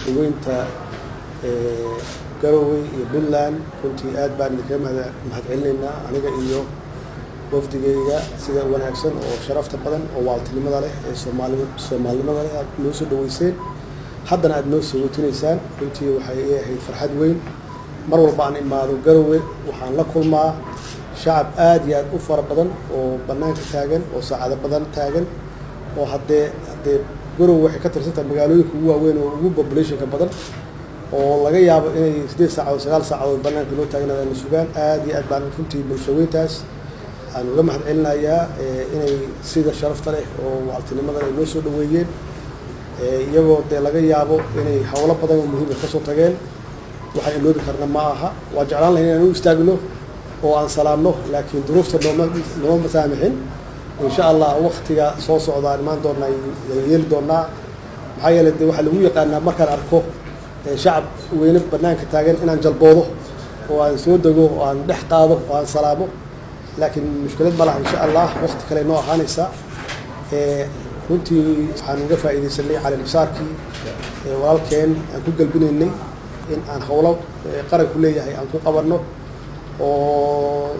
Bulshaweynta Garowe iyo Puntland, runtii aad baan idinkaga mahadcelinaynaa, aniga iyo wafdigayga, sida wanaagsan oo sharafta badan oo waaltinimada leh ee Soomaali Soomaalinimada leh aad noo soo dhaweyseen, haddana aad noo soo wotinaysaan. Runtii waxay ii ahayd farxad weyn. Mar walba aan imaado Garowe, waxaan la kulmaa shacab aad iyo aad u fara badan oo bannaanka taagan oo saacado badan taagan, oo haddee Garowe waxay ka tirsan tahay magaalooyinka ugu waaweyn oo ugu populationka badan, oo laga yaabo inay 8 saacadood, 9 saacadood bannaanka loo taagnaadaan, sugaan. Aad iyo aad baan runtii bulshaweyntaas aan uga mahad celinayaa inay sida sharafta leh oo waaltinimada leh noo soo dhaweeyeen, iyagoo dee laga yaabo inay howlo badan oo muhiima kasoo tageen. Waxaan iloobi karna ma aha. Waa jeclaan lahayn inaan u istaagno oo aan salaamno, laakiin duruufta nooma masaamixin. Insha Allah, waktiga soo socdaan imaan doonaa, yaan yeeli doonaa. Maxaa yeelay, dee waxaa lagu yaqaanaa markaan arko shacab weyne banaanka taagan inaan jalboodo oo aan soo dego oo aan dhex qaado oo aan salaamo, laakiin mushkilad ma laha. Insha Allah, wakti kale noo ahaanaysa. Runtii waxaan uga faa'iidaysanay caleemasaarkii walaalkeen aan ku galbinaynay in aan howlo qaranku leeyahay aan ku qabanno, oo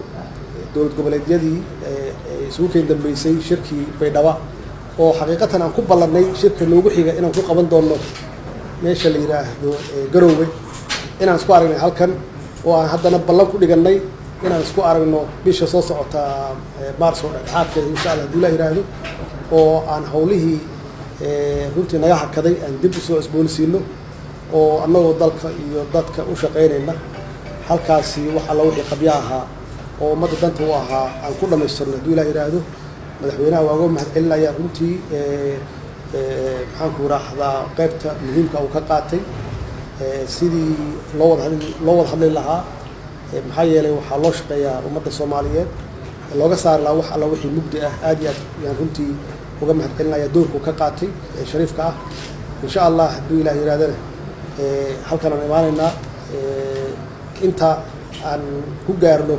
dowlad goboleedyadii isugu keen dambeysay shirkii Baydhaba, oo xaqiiqatan aan ku ballannay shirka noogu xiga inaan ku qaban doonno meesha la yidhaahdo Garoowe, inaan isku aragnay halkan, oo aan haddana ballan ku dhigannay inaan isku aragno bisha soo socota, Maarso dhexdhexaadkeeda, insha Allah, haduu la yidhaahdo, oo aan howlihii runtii naga hakaday aan dib usoo cusboonsiino, oo annagoo dalka iyo dadka u shaqaynayna halkaasi wax alla wixii qabyo ahaa oo ummadda danta u ahaa aan ku dhamaystirno, hadduu Ilah yidhaahdo. Madaxweynaha waa uga mahad celinaya runtii, maxaanku raahdaa, qaybta muhiimka uu ka qaatay sidii loo wada hadli lahaa. Maxaa yeelay, waxaa loo shaqeeyaa ummadda Soomaaliyeed, looga saari lahaa wax alla wixii mugdi ah. Aad iyo aad yaan runtii uga mahad celinaya doorkuu ka qaatay ee shariifka ah. Insha Allah, hadduu Ilah yidhahdana, halkan aan imaanaynaa inta aan ku gaarno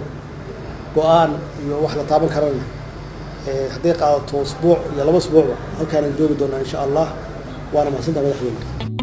go-aan iyo wax la taaban karana. Hadday qaadato usbuuc iyo 2 usbuucba, halkaanaan joogi doonaa, insha Allah. Waana mahadsantaha, madaxweyne.